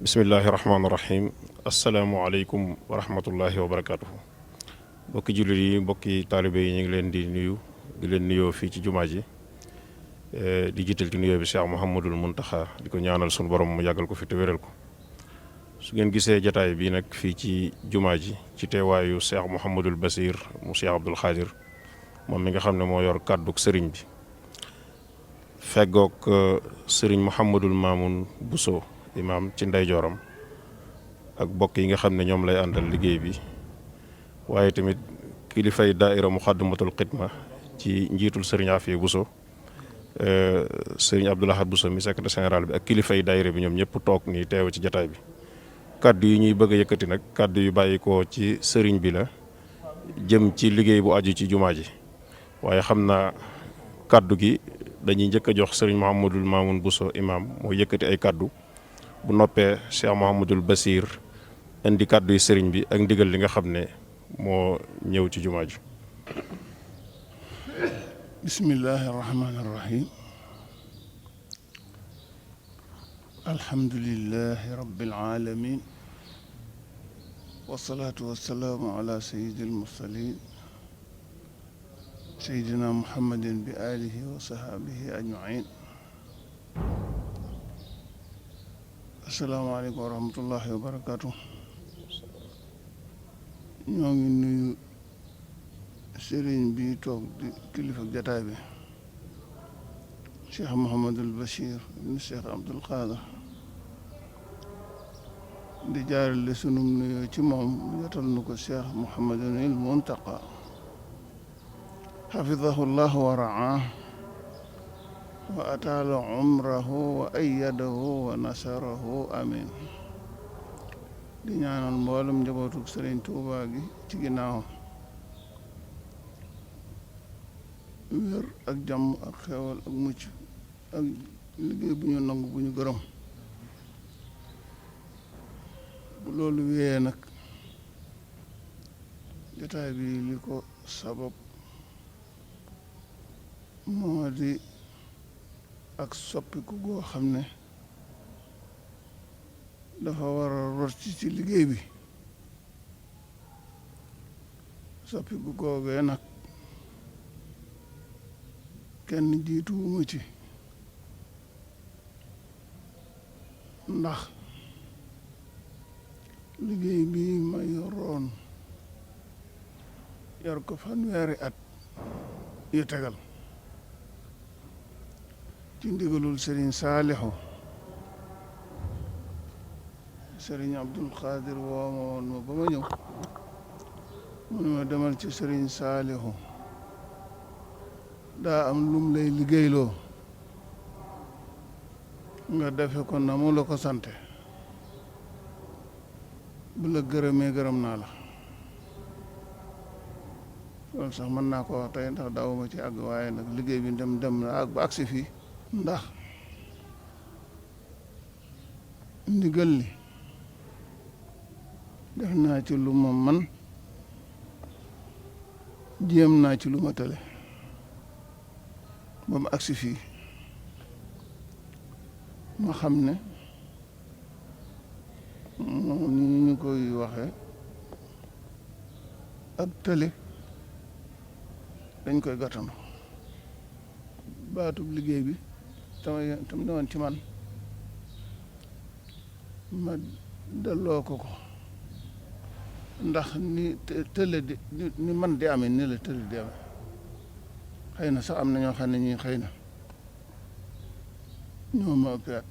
bismillahi rahmaani rahim asalaamualeykum wa rahmatullahi wa barakaatuhu. mbokki jullit yi mbokki taalibe yi ñu ngi leen di nuyu di leen nuyoo fii ci jumaa ji di jiital ci nuyoo bi Cheikh Mouhamadul Muntaxa di ko ñaanal sunu borom mu yàggal ko fi te wéral ko. su ngeen gisee jataay bi nag fii ci jumaa ji ci teewaayu Cheikh Mouhamadul Basir mu Cheikh Abdoul Khadir moom mi nga xam ne moo yor kàdduk sëriñ bi feggoog sëriñ Mouhamadul Mamoun Bousso imaam ci ndeyjooram ak bokk yi nga xam ne ñoom lay àndal liggéey bi waaye tamit kilifay daaira Muxaddamatul Xidma ci njiitul sëriñ Afiya Bousso sëriñ Abdoul Ahad Bousso mi secrétaire général bi ak kilifay daaira bi ñoom ñëpp toog nii teew ci jataay bi. kàddu yi ñuy bëgg a yëkkati nag kàddu yu bàyyi ko ci sëriñ bi la jëm ci liggéey bu aju ci jumaa ji waaye xam naa kàddu gi dañuy njëkk a jox sëriñ Mouhamadul Mamoun Bousso imaam moo yëkkati ay kàddu bu noppee Cheikh Mouhamadul Basir indi kàddu yu sëriñ bi ak ndigal li nga xam ne moo ñëw ci jumaa ji. bismillahi rahmaani rahim alhamdulillahi rabbil alamin wasalaatu wasalaamu ala sayyidil mursalin sayyidina muhammadin bi alihi wa sahaabihi ajmain. asalaamaaleykum wa rahmatullahi wa barakaatu. ñoo ngi nuyu sëriñ bi toog di kilifa jataay bi Cheikh Mouhamadul Bachir ibn Cheikh Abdoul Khadir di jaarale sunum nuyoo ci moom jotal nu ko Cheikh Mouhamadul Muntaqa xafidahu llahu wa raa wa ataala umrahu wa ayyadahu wa nasarahu amin. di ñaanal mboolem njabootu Sëriñ Tuubaa gi ci ginnaaw wér ak jàmm ak xewal ak mucc ak liggéey bu ñu nangu bu ñu gërëm. bu loolu wéyee nag jotaay bi li ko sabab moo di ak soppiku goo xam ne dafa war a rot ci liggéey bi. soppiku googee nag kenn jiituwuma ci ndax liggéey bi ma yoroon yor ko fanweeri at yu tegal ci ndigalul Sëriñ Saalixu Sëriñ Abdoul Khadir woo ma woon ma ba ma ñëw mu ne ma demal ci Sëriñ Saalixu daa am lum lay liggéeyloo nga defe ko na mu la ko sante bu la gërëmee gërëm naa la. loolu sax mën naa ko wax tey ndax daawuma ci àgg waaye nag liggéey bi dem na ak ba agsi fii ndax ndigal li def naa ci lu ma man jéem naa ci lu ma tële ba mu agsi fii ma xam ne ni ñu koy waxe ak tële dañ koy gàttandu. baatub liggéey bi tam ne woon ci man ma delloo ko ndax ni tële di ni man di amee ni la tële di amee xëy na sax am na ñoo xam ne ñii xëy na ñoo ma ëpp at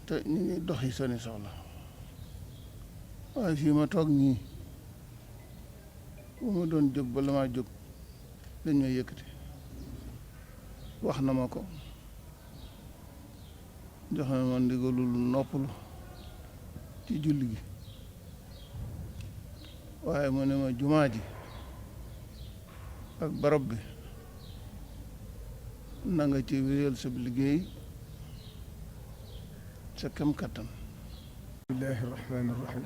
te ñu ngi doxi seeni soxla waaye fii ma toog nii bu ma doon jóg ba la maa jóg dañ may yëkkati wax na ma ko jox na ma ndigalul noppalu ci julli gi waaye mu ne ma jumaa ji ak barab bi na nga ci wéyal sa liggéey sa kem kattan. bismillahi rahmaani rahim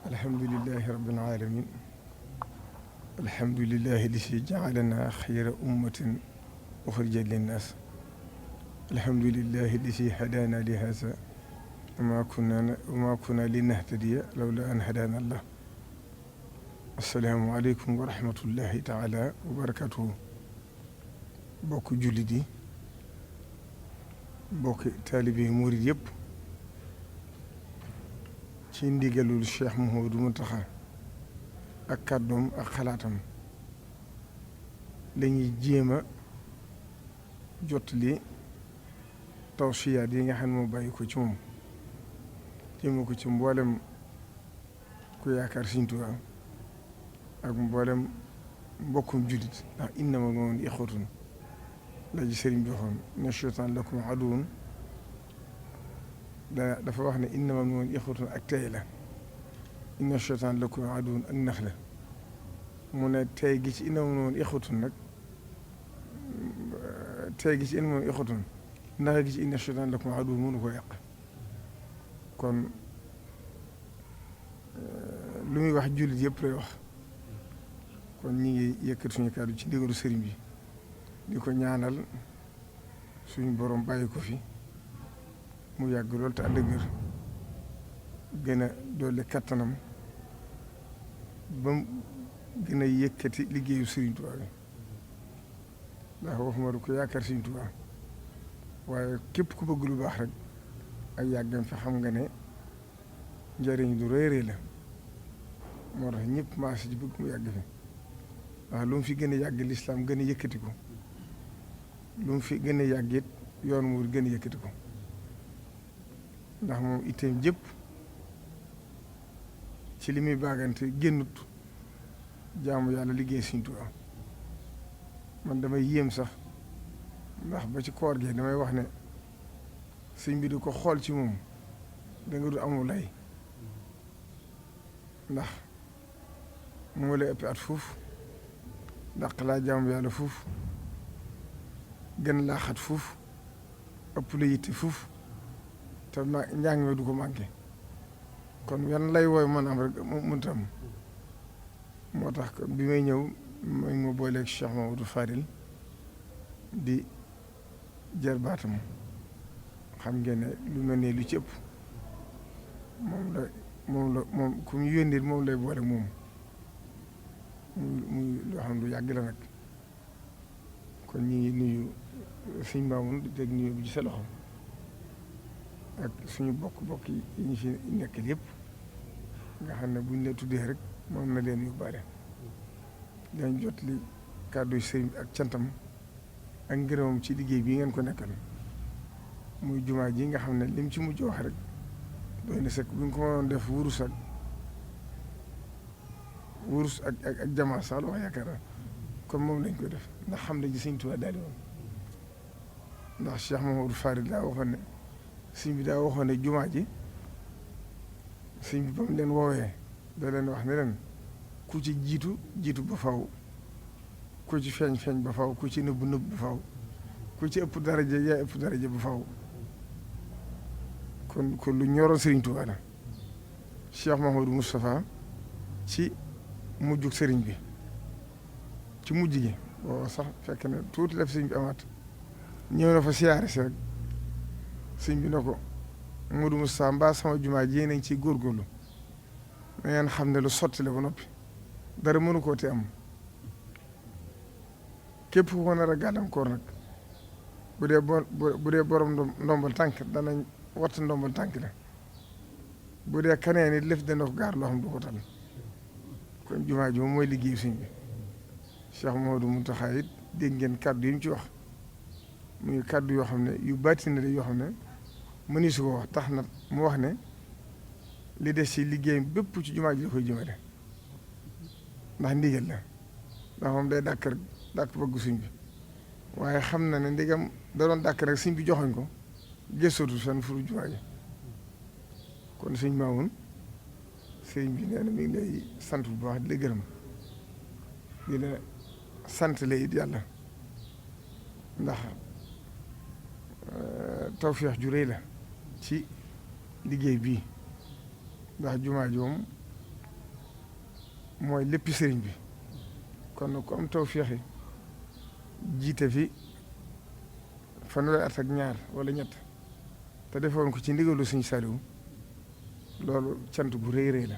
alhamdulillahi rabbil alamin alhamdulillahi lasi jaalana xayra ummatin uxrijat linnaas alhamdulillahi alladi hadaana li haza wa ma kunna linahtadiya lawla an hadaana allah. assalaamu aleykum wa rahmatullahi taala wa barakatuhu. bokk jullit yi, bokk taalibe yi murid yëpp, ci ndigalul Cheikh Mouhamadou Mountakha ak kàddoom ak xalaatam lañuy jéem a jottali tawsiyaat yi nga xam ne moo bàyyi ko ci moom jéema ko ci mboolem ku yaakaar Sëriñ Tuubaa ak mboolem mbokkum jullit, ndax innamal mu'minuuna ixwatun la ji sëriñ bi waxoon inna shaytaana lakum aduwwun dafa wax ne innamal mu'minuuna ixwatun ak tey la, inna shaytaana lakum aduwwun ak nax la. mu ne tey gi ci innamal mu'minuuna ixwatun nag tey gi ci innamal mu'minuuna ixwatun nax gi ci inna shaytaana lakum aduwwun mënu ko yàq. kon lu muy wax jullit yëpp lay wax. kon ñi ngi yëkkat suñu kàddu ci ndigalu sëriñ bi di ko ñaanal suñu borom bàyyi ko fi mu yàgg lool te ànd ak wér, gën a doole kattanam ba mu gën a yëkkati liggéeyu Sëriñ Tuubaa bi, ndax waxuma du ko yaakaar Sëriñ Tuubaa waaye képp ku bëgg lu baax rek ak yàggam fi xam nga ne njëriñ du rëy rëy la. moo tax ñëpp maas ci bëgg mu yàgg fi, waaw lu mu fi gën a yàgg lislaam gën a yëkkati ko, lu mu fi gën a yàgg it yoon mu gën a yëkkati ko, ndax moom itteem jëpp ci li muy baagante génnut jaamu yàlla liggéey Sëriñ Tuubaa. man damay yéem sax, ndax ba ci koor gi damay wax ne sëñ bi di ko xool ci moom da nga du amul lay, ndax moo lay ëpp at fuuf, dàq laa jaamu yàlla fuuf, gën laa xat fuuf, ëpp la yitte fuuf, te njàng mi du ko manqué. kon yan lay wooy mën am rek mënta am. moo tax bi may ñëw ma booleeg Cheikh Mamadou Fadil di jarbaatam, xam ngeen ne lu mel ne lu ci ëpp moom ku mu yónnee moom lay boole moom muy loo xam ne lu yàgg la nag. kon ñi ngi nuyu suñ Maamun di teg nuyu bi ci sa loxo ak suñu bokk yi ñu fi nekk yëpp nga xam ne buñ la tuddee rek moom na leen yóbbaale. dañ jot li kàddu sëriñ bi ak cantam ak ngërëmam ci liggéey bii ngeen ko nekkal muy jumaa ji nga xam ne lim ci mujj wax rek doy na sëkk bu ñu ko mënoon def wurus ak jamaa sax la wax yaakaar naa kon moom lañ koy def, ndax xam ne ji Sëriñ Tuubaa daal di woon. ndax Cheikh Mamadou Farid daa waxoon ne sëñ bi daa waxoon ne jumaa ji sëñ bi ba mu leen woowee da leen wax ne leen ku ci jiitu ba faw, ku ci feeñ ba faw, ku ci nëbb ba faw, ku ci ëpp daraja yaa ëpp daraja ba faw. kon lu ñoroon Sëriñ Tuubaa la. Cheikh Mahamadou Moustapha ci mujjug sëriñ bi ci mujj gi booba sax fekk na tuuti la fi sëriñ bi amaat ñëw na fa siyaare si rek sëriñ bi ne ko Modou Moustapha mbaa sama jumaa ji nañ ciy góorgóorlu na ngeen xam ne lu sotti la ba noppi dara mënu koo te am képp ku ko nar a gàllankoor nag bu dee borom ndombal tànk danañ watt ndombal tànk la, bu dee kanee nit lëf dana ko gaar loo xam du ko tal. kon jumaa ji moom mooy liggéeyu sëñ bi. Cheikh Mouhamadou Mountakha it dégg ngeen kàddu yi mu ci wax muy kàddu yoo xam ne yu bàtti na yoo xam ne mëni su ko wax, tax na mu wax ne li des ci liggéeyam bépp ci jumaa ji la koy jëmale, ndax ndigal la, ndax moom day dàkk bëgg sëñ bi, waaye xam na ne ndigam da doon dàkk rek sëñ bi joxoñ ko gëstootu fenn furu jumaa ji. kon sëñ Maamun sëñ bi nee na mi ngi lay sant bu baax di la gërëm di la sant la it yàlla, ndax tawfeex ju rëy la ci liggéey bii, ndax jumaa ji moom mooy léppi sëriñ bi. kon nag ku am tawfeex yi jiite fi fanweeri at ak ñaar wala ñett te defoon ko ci ndigalu Sëñ Saliou loolu cant gu rëy rëy la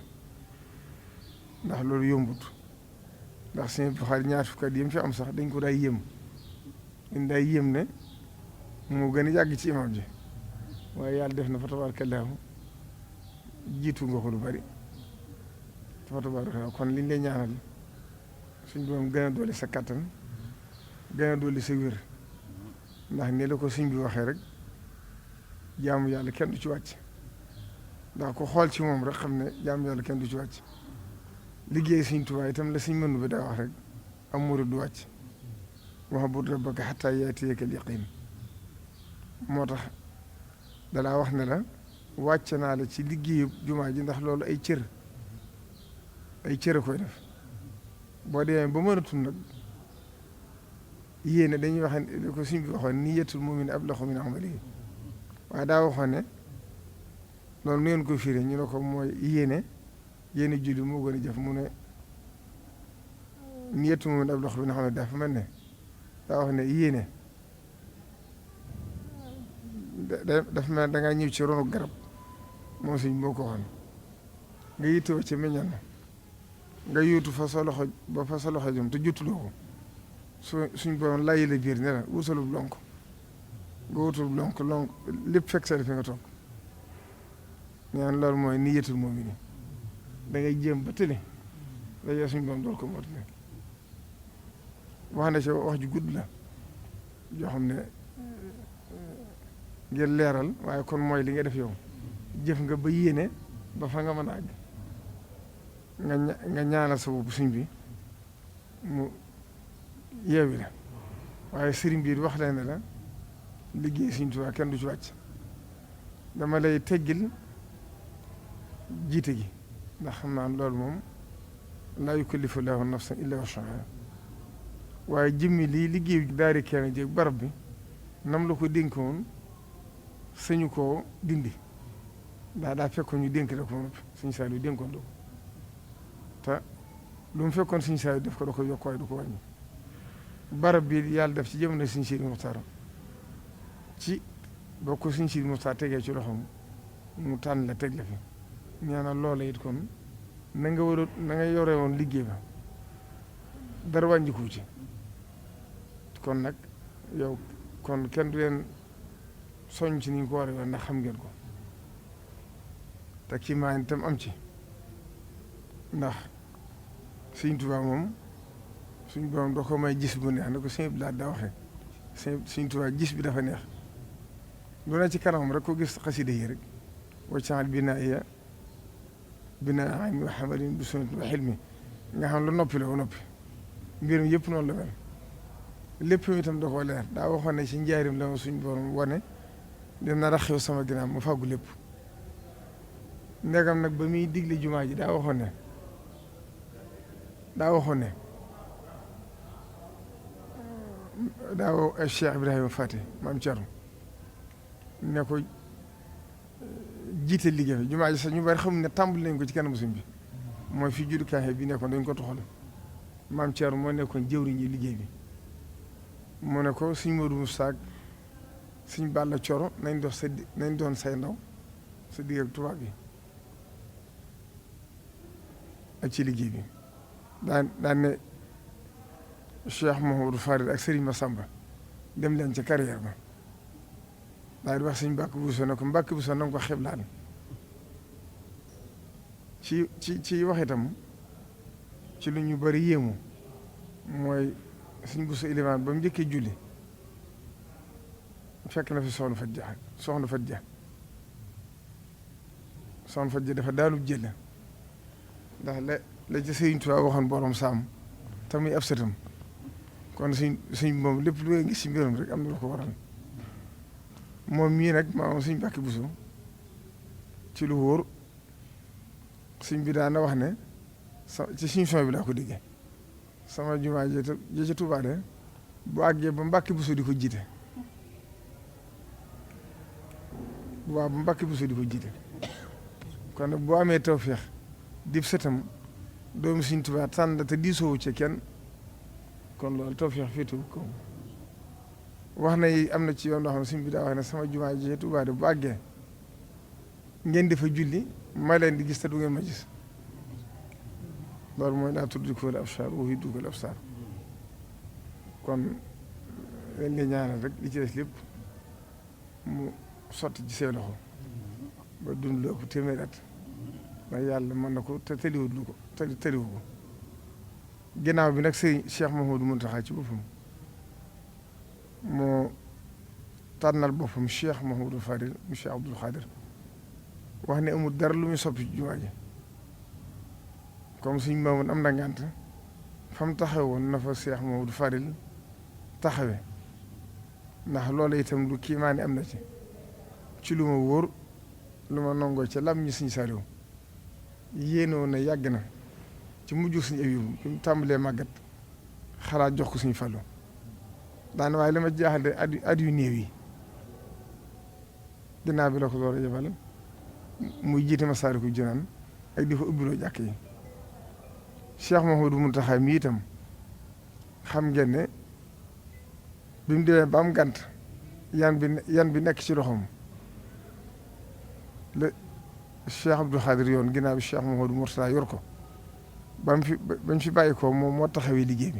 ndax loolu yombut ndax Sëñ Buxaari ñaar fukki at yi mu fi am sax dañ ko daay yéem ne moo gën a yàgg ci imam ji waaye yàlla def na fa tabaarakallaahu jiitu nga ko lu bari fa tabaarakallaahu kon liñ lay ñaanal suñ borom gën a dolli sa kattan gën a dolli sa wér ndax ni la ko suñ bi waxee rek jaamu yàlla kenn du ci wàcc ndax ko xool ci moom rek xam ne jaamu yàlla kenn du ci wàcc liggéey Sëñ Tuubaa itam la suñ mënu bi daa wax rek am murid du wàcc wa'bud rabbaka hattaa ya'tiyakal yaqiin moo tax dalaa wax ne la wàcc naa la ci liggéeyu jumaa ji ndax loolu ay cër koy def boo demee ba mënatul nag yéene dañuy wax li ko suñ bi waxoon niyyatul mu'min ablagu min amalihi waaye daa waxoon ne loolu nu ngeen koy firee ñu ne ko mooy yéene julli moo gën a jëf mu ne niyyatul mu'min ablagu min amalihi dafa mel ne daa wax ne yéene dafa mel da ngaa ñëw ci ronu garab moom suñ moo ko waxoon nga yittewoo ci meññal na nga yóotu fa sa loxo ba fa sa loxo jëm te jottuloo ko suñ borom layi la biir ne la wutalub lonk nga wutalub lonk lépp fekk sa fi nga toog ñaan loolu mooy niyyatul mu'min da ngay jéem ba tële dajee suñ borom dool ko mootale wax na ci wax ju gudd la joo xam ne ngir leeral waaye kon mooy li nga def yow jëf nga ba yéene ba fa nga mën a àgg nga ñaanal sa bopp suñ bi mu yeewi la waaye sëriñ bi wax leen ne la liggéey Sëñ Tuubaa kenn du ci wàcc dama lay teggil jiite gi ndax xam naa loolu moom laa yukallifu llaahu nafsan illaa wus'ahaa waaye jëmmi lii liggéey daari kenn jéeg barab bi nam la ko dénkoon sañu koo dindi daa fekkoon ñu dénk la ko noppi Sëñ Saaliw dénkoon la ko te lu mu fekkoon Sëñ Saaliw def ko da ko yokk waaye du ko wàññi barab bi yàlla def ci jamono Sëñ Sidi Muxtaar ci boo ko Sëñ Sidi Muxtaar tegee ci loxoom mu tànn la teg la fi ñaanal loola it kon na nga yore woon liggéey ba dara wàññiku ci kon nag yow kon kenn du leen soññ ci ni ñu ko war a ndax xam ngeen ko te kii maa itam am ci ndax Sëñ Tuubaa moom suñ borom da ko may gis bu neex na ko sëñ bi daa waxee Sëñ Tuubaa gis bi dafa neex lu ne ci kanamam rek ko gis xasida yi rek waccaxal binaa ilmi wa hamalin bi sunnati wa hilmi nga xam lu noppi la ba noppi mbirum yëpp noonu la mel lépp itam da koo leer daa waxoon ne ci njaarim la ma suñ borom wane dina raxew sama ginnaaw ma fàggu lépp ndegam nag ba muy digle jumaa ji daa waxoon ne daaw Cheikh Ibrahima Fati maam Thierno ne ko jiite liggéey bi jumaa ji sax ñu bari xamul ne tàmbali nañ ko ci kanamu suñ bi mooy fi juddukaay bi nekkoon dañ ko toxal maam Thierno moo nekkoon jëwriñ yi liggéey bi mu ne ko suñ Modou Moussa ak suñ Balla Coro nañ doon say ndaw sa digg ak tubaab bi ak ci liggéey bi daan ne Cheikh Mouhamadou Farid ak Serigne Massamba dem leen ca carrière ba daal di wax suñ Mbàkke Buso ne ko Mbàkke Buso na nga ko xeblaan ci wax itam ci lu ñu bari yéemu mooy suñ Buso ilimaan ba mu njëkkee julli fekk na fi soxna Fat Ja dafa daanub jël ndax la ci Sëriñ Tuubaa waxoon borom saam te muy ab sëtam kon suñ moom lépp lu gis ci mbiram rek am na lu ko waral moom mii nag maa suñ Mbàkke Buso ci lu wóor suñ bi daana wax ne ci suñ son bi laa ko déggee sama jumaa ji ca Tuubaa de bu àggee ba Mbàkke Buso di ko jiite waaw ba Mbàkke Buso di ko jiite kon nag boo amee tawfeex dib sëtam doomu Sëriñ Tuubaa tànn te diisoowu ci kenn kon loolu tawfeex féetewu ko wax na am na ci yoon loo xam ne suñ bi daa wax ne sama jumaa ji Tuubaa de bu àggee ngeen di fa julli ma leen di gis te du ngeen ma gis loolu mooy laa tudrikuhul absaar wa huwa yudrikul absaar kon dañ lay ñaanal rek li ci des lépp mu sotti ci seen loxo ba dund loo ko téeméeri at ndax yàlla mën na ko te tëliwut lu ko tëliwu ko ginnaaw bi nag sëriñ Cheikh Mouhamadou Mountakha ci boppam moo tànnal boppam Cheikh Mouhamadou Fadil mu Cheikh Abdoul Khadir wax ne amul dara lu muy soppi ci jumaa ji comme suñ maamoon am na ngànt fa mu taxaw woon na fa Cheikh Mouhamadou Fadil taxawe ndax loolu itam lu kiimaani am na ci lu ma wóor lu ma nangoo ca lam ñi suñ Saliou yéenoo na yàgg na ci mujj suñu Abiibu bi mu tàmbalee màggat xalaat jox ko suñu Fallu daane waaye li ma jaaxal de at yu néew yi ginnaaw bi la ko door a yebal muy jiite Masaalikul Jinaan ak di fa ubbiloo jàkk yi Cheikh Mouhamadou Mountakha mi itam xam ngeen ne bi mu demee ba am gànt yan bi nekk ci loxoom la Cheikh Abdou Khadir yoon ginnaaw bi Cheikh Mouhamadou Mourtada yor ko bañ fi bàyyi ko moom moo taxawee liggéey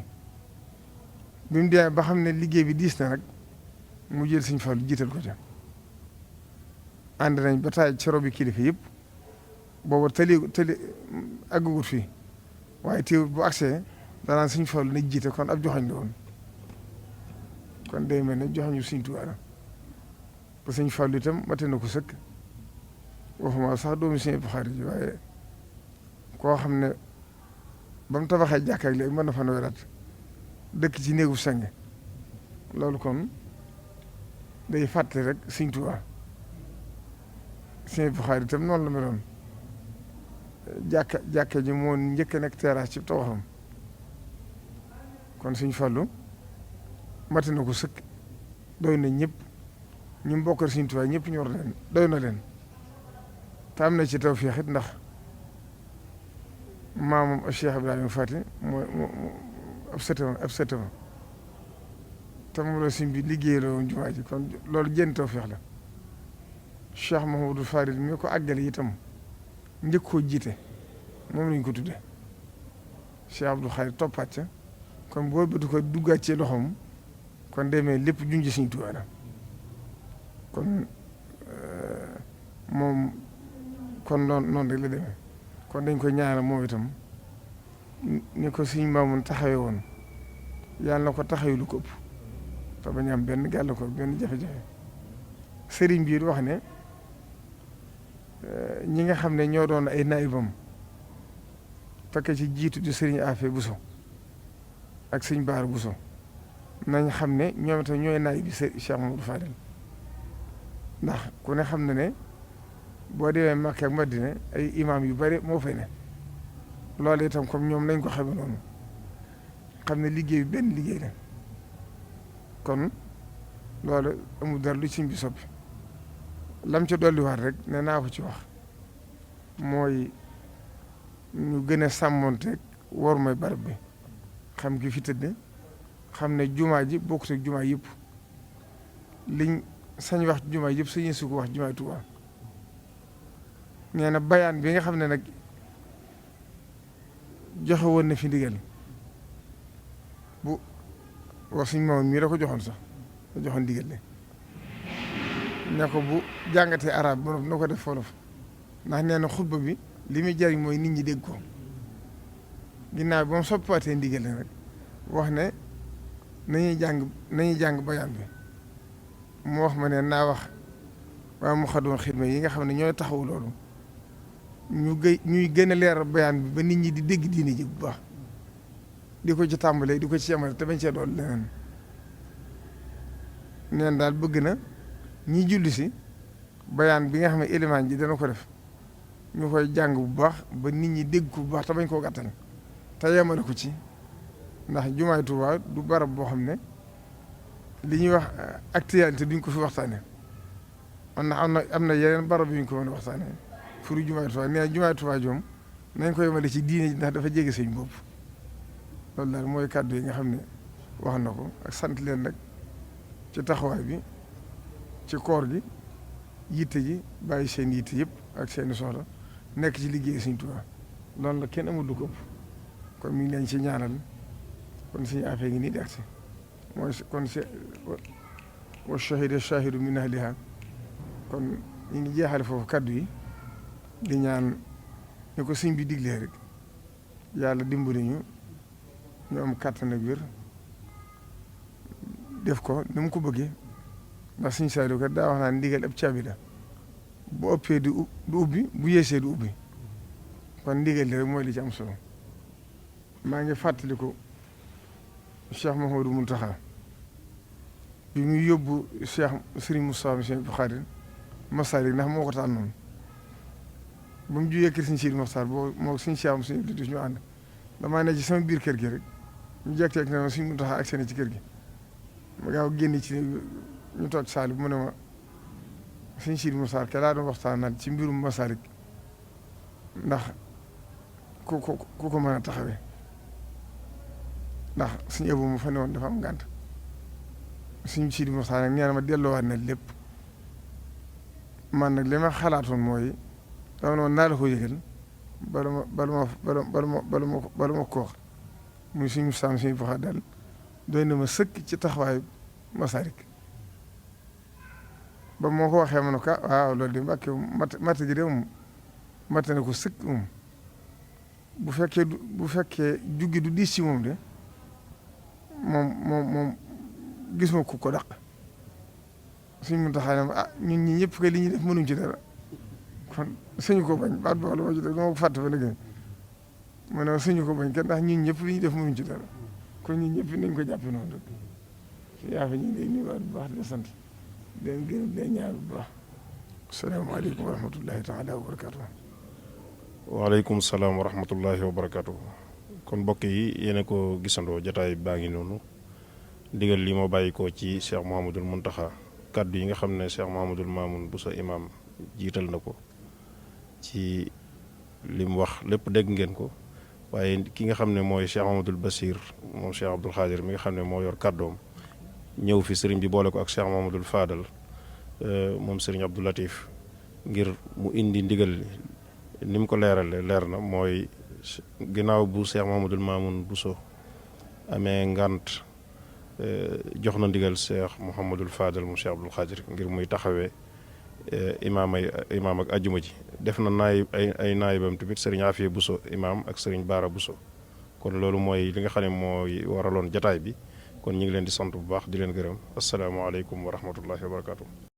bi mu demee ba xam ne liggéey bi diis na nag mu jël Sëñ Fallu jiital ko ca ànd nañ ba taay ci robi kilifa yëpp booba tëli àggugut fii waaye teewul bu agsee danaan Sëñ Fallu na jiite kon ab joxañ la woon kon day mel ne joxañu Sëñ Tuubaa la ba Sëñ Fallu itam mate na ko sëkk waxuma sax doomu Sëñ Abdou Khadre ji waaye koo xam ne ba mu tabaxee jàkka ak léegi mën na fa weraat dëkk ci néegu seng loolu kon day fàtte rek Sëñ Tuubaa Sëñ Abdou Khadre itam noonu la meloon jàkka ji moo njëkk a nekk terrasse ci tabaxam kon Sëñ Fallu mate na ko sëkk doy na ñëpp ñu mu bokkal Sëñ Tuubaa ñëpp ñor leen doy na leen te am na ci tawfeex it ndax maamam Cheikh Ibrahima Fati mooy ab sëtama te moom la Sëñ bi liggéey la woon jumaa ji kon loolu jën tawfeex la Cheikh Mouhamadou Fadil mi ko àggale itam njëkk koo jiite moom lañ ko tudde Cheikh Abdou Khadre toppaat ca kon boo bëtu ko duggaat ci loxoom kon demee lépp junj Sëñ Tuubaa la kon moom kon noonu rek la demee kon dañ koy ñaanal moom itam ni ko Sëñ Maamun taxawee woon yàlla na ko taxawee lu ko ëpp te bañ am benn gàllankoor benn jafe-jafe sëriñ bi wax ne ñi nga xam ne ñoo doon ay naayibam fekk ci jiitu di sëriñ Afe Buso ak Sëñ Baara Buso nañ xam ne ñoom itam ñooy naayib bi Cheikh Mamadou Fadel ndax ku ne xam na ne boo demee Makka ak Madina ay imaam yu bari moo fay ne loolu itam comme ñoom nañ ko xamee noonu xam ne liggéey bi benn liggéey la kon loolu amul dara lu Sëñ bi soppi lam ca dolliwaat rek ne naa ko ci wax mooy ñu gën a sàmmonteeg war mooy barab bi xam ki fi tëdd xam ne jumaa ji bokkut ak jumaa yëpp liñ sañ wax jumaa yëpp sañu su ko wax jumaa Tuubaa nee na bayaan bi nga xam ne nag joxe woon na fi ndigal bu wax suñ moom mii da ko joxoon sax da joxoon ndigal le ne ko bu jàngatee arab ba na ko def wolof ndax nee na xutba bi li muy jariñ mooy nit ñi dégg ko ginnaaw ba mu soppiwaatee ndigal nag wax ne nañuy jàng bayaan bi mu wax ma ne naa wax waa mu xadoon xidma yi nga xam ne ñooy taxaw loolu ñuy gën a leeral bayaan bi ba nit ñi di dégg diine ji bu baax di ko ci tàmbalee di ko ci yemale te bañ cee dool leneen neen daal bëgg na ñi julli si bayaan bi nga xam ne élément ji dana ko def ñu koy jàng bu baax ba nit ñi dégg ko bu baax te bañ koo gàttal te yemale ko ci ndax jumaay Tuubaa du barab boo xam ne li ñuy wax actualité duñ ko fi waxtaane am na yeneen barab yu ñu ko mën a waxtaane furu jumaay Tuubaa nee jumaay Tuubaa joom nañ ko yemale ci diine ji ndax dafa jege seen bopp loolu daal mooy kàddu yi nga xam ne wax na ko ak sant leen nag ci taxawaay bi ci koor gi yitte ji bàyyi seen yitte yëpp ak seeni soxla nekk ci liggéey Sëriñ Tuubaa loolu la kenn amul lu ko ëpp kon mi ngi leen ci ñaanal kon suñu affaire ngi nii di agsi mooy kon wa shahida shahidu min ahliha kon ñu ngi jeexale foofu kaddu yi di ñaan ñu ko sëñ bi diglee rek yàlla dimbali ñu am kàttan ak wér def ko ni mu ko bëggee ndax Sëñ Saaliw kat daa wax naa ndigal ab caabi la bu ëppee du ubbi bu yeesee du ubbi kon ndigal li rek mooy li ci am solo maa ngi fàttaliku Cheikh Mouhamadou Mountakha bi muy yóbbu Cheikh Serigne Moustapha Monsieur Bukhari Masalik ndax moo ko tànnoon ba mu jugee kër Sëñ Sidi Moxtaar boo moo Sëñ Cheikh am suñu ñu ànd damaa ne ci sama biir kër gi rek ñu jekk-jekk ne ma Sëñ Mountakha ak seen ci kër gi ma gaaw génn ci ñu toog saali bu mu ne ma Sëñ Sidi Moxtaar ke laa doon waxtaan ci mbirum Masalik ndax ku ko mën a taxawee ndax suñu ëpp mu fa ne woon dafa am ngànt Sëñ Sidi Moxtaar nag nee na ma delloowaat na lépp man nag li ma xalaatoon mooy dama noonu naa la ko yëgal bala ma ko wax muy suñu saam suñu faxa daal doy na ma sëkk ci taxawaayu Masalik ba moo ko waxee ma ne ko waaw loolu di Mbàkke matt ji de moom matt na ko sëkk moom bu fekkee juggi du diis ci moom de moom gis ma ko daq suñ mun taxaa ne ma ñun ñi ñëpp kay li ñuy def mënuñ ci dara kon suñu ko bañ baat boo la ma ci def dama ko fàtte ba léegi ma ne suñu ko bañ kenn ndax ñun ñëpp li ñuy def mënuñ ci dara kon ñun ñëpp nañ ko jàppe noonu rek yaa fa ñu ngi lay nuyuwaat bu baax di sant di leen gërëm di leen ñaar bu baax asalaamaaleykum wa rahmatullahi taala wa barakatuh waaleykum salaam wa rahmatullahi wa barakatuh kon mbokk yi yéen ko gisandoo jotaay baa ngi noonu ndigal li moo bàyyi ko ci Cheikh Mouhamadoul Mountakha kaddu yi nga xam ne Cheikh Mouhamadoul Mamoun Bousso imam jiital na ko ci li mu wax lépp dégg ngeen ko waaye ki nga xam ne mooy Cheikh Mouhamadoul Bassir moom Cheikh Abdoul Khadir mi nga xam ne moo yor kàddoom ñëw fi sëriñ bi boole ko ak Cheikh Mouhamadoul Fadal moom sëriñ Abdou Latif ngir mu indi ndigal ni mu ko leerale leer na mooy ginnaaw bu Cheikh Mouhamadoul Mamoun Bousso amee ngant jox na ndigal Cheikh Mouhamadoul Fadal mu Cheikh Abdoul Khadir ngir muy taxawee imaam ak ajjuma ji def na ay naayibam tamit sëriñ Afia Bousso imaam ak sëriñ Baara Bousso kon loolu mooy li nga xam ne mooy waraloon jataay bi kon ñu ngi leen di sant bu baax di leen gërëm asalaamaaleykum wa rahmatullahi wa barakatu